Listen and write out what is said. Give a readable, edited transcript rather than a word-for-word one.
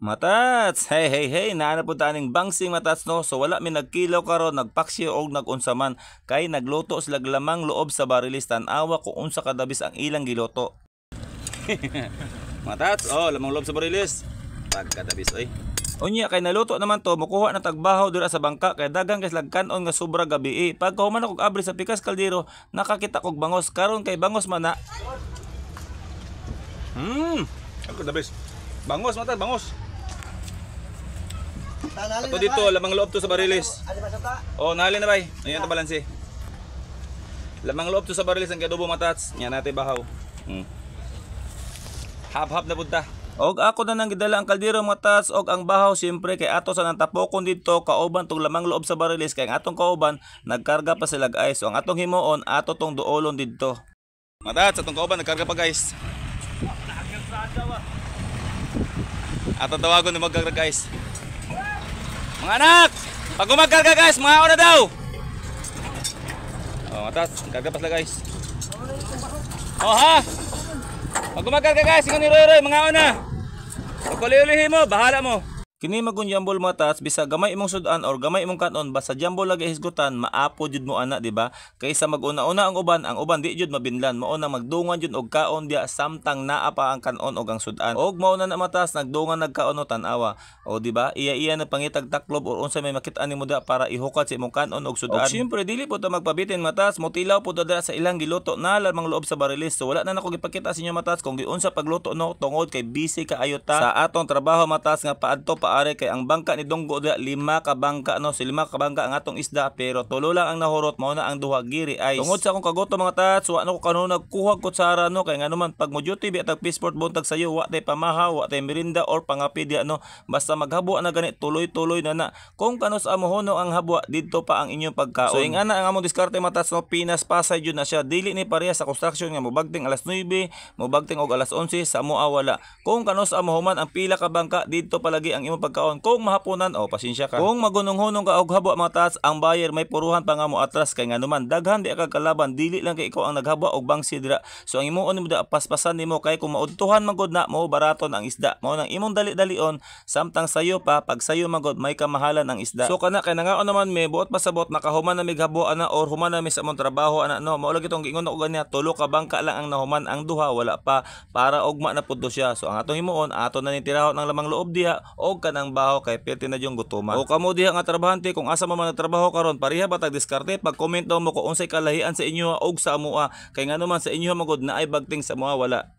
Matats! Hey, hey, hey! Naa na pud ta aning bangsing, matats, no? So wala mi nagkilaw karon, nagpaksiw og nagunsa man. Kay nagluto sila lamang loob sa barilis. Tan-awa kung unsa kadabis ang ilang giluto. Matats, oh, lamang loob sa barilis. Pagkadabis, oy. Unya kay naluto naman to, mukuha na tagbahaw dira sa bangka kay daghang kay slag kanon nga sobra gabi. Pagkahuman ako abri sa pikas kaldero, nakakita kog bangos karon kay bangos man na. Ako dabis. Bangos, mata, bangos. Ato dito, lamang loob to sa barilis. Oh, nali na bay. Ayan to balanse. Lamang loob to sa barilis ang gadubo, matats. Nya natin bahaw. Hap-hap na punta. Og ako na nang gidala ang kaldero, matats, og ang bahaw siyempre kay ato sa nang tapokon didto kauban tong lamang loob sa barilis kay ang atong kauban nagkarga pa sila ice. So ang atong himuon, ato tong duolon didto. Matats, atong kauban nagkarga pa, guys. Ato tawagon na magkarga, guys. Mga anak, pag gumagkarga, guys, mga una daw. Oh, matas, karga pa sila, guys. Oh ha. Pag gumakarga, guys, ingon ni Roy Roy, mga una. Pag uli mo, bahala mo. Kini magun jambol, matats, bisag gamay imong sudan or gamay imong kanon, basta jambol lagi hisgutan, maapo jud mo ana, di ba? Kaysa maguna-una ang uban di jud mabinlan, mao na magdungan jud og kaon diya samtang naa pa ang kanon og ang sudan. Og mao na na, matas, nagdungan nagkaon o tan-awa. O di ba? Iya-iya na pangitag taklob or unsa may makit-an nimo da para ihukat sa imong kanon og sudan. Og syempre dili po ta magpabitin, matas, motilaw po ta sa ilang giluto na lamang loob sa barilis. So wala na nako gipakita sa inyo, matas, kung giunsa pagluto, no, tungod kay busy kaayo ta sa atong trabaho, matas, nga paadto paare kay ang bangka ni Donggo da lima ka bangka, no. So lima ka bangka ang atong isda pero tulo lang ang nahurot, mao na ang duha giri ice. Tungod sa akong kagutom, mga tats, wa na ko kanunag kuhag kutsara, no, kay ngano man pag mo duty bi atag passport buntag sayo, wa tay pamahaw, wa tay merinda or pangapi diya, no. Basta maghabo na gani, tuloy-tuloy na na. Kung kanus amohono ang habwa, didto pa ang inyong pagkaon. So ingana ang among diskarte, matats, no, Pinas Pasay jud na siya, dili ni pareha sa construction nga mobagting alas 9, mobagting og alas 11, sa moa wala. Kung kanus amohuman ang pila ka bangka, didto palagi ang imong pagkaon. Kung mahaponan, oh, pasensya ka. Kung magunong-hunong ka og habwa, mga tats, ang buyer may puruhan pa nga mo atras kay nganuman daghan di ka kalaban, dili lang kay ikaw ang naghabwa og bangsi dira. So ang imuon nimo da, paspasan nimo kay kung maudtuhan man gud na mo baraton ang isda. Mao nang imong dali-dalion samtang sayo pa, pag sayo man gud may kamahalan ang isda. So kana kay nangaon naman me, buot pasabot nakahuman na mig habwa ana or human na mi sa among trabaho ana, no. Mao lagi tong giingon ako ganiya, tulo ka bangka lang ang nahuman, ang duha wala pa para ugma na pud siya. So ang atong himuon, ato na ni tirahon ang lamang loob diha og kanang baho kay perti na yung gutoma. O kamo diha nga trabahante, kung asa man nagtrabaho karon, pareha ba tag diskarte? Pag comment daw mo kung unsay kalahian sa inyo og sa amoa kay ngano man sa inyo magud na ay bagting, sa amoa wala.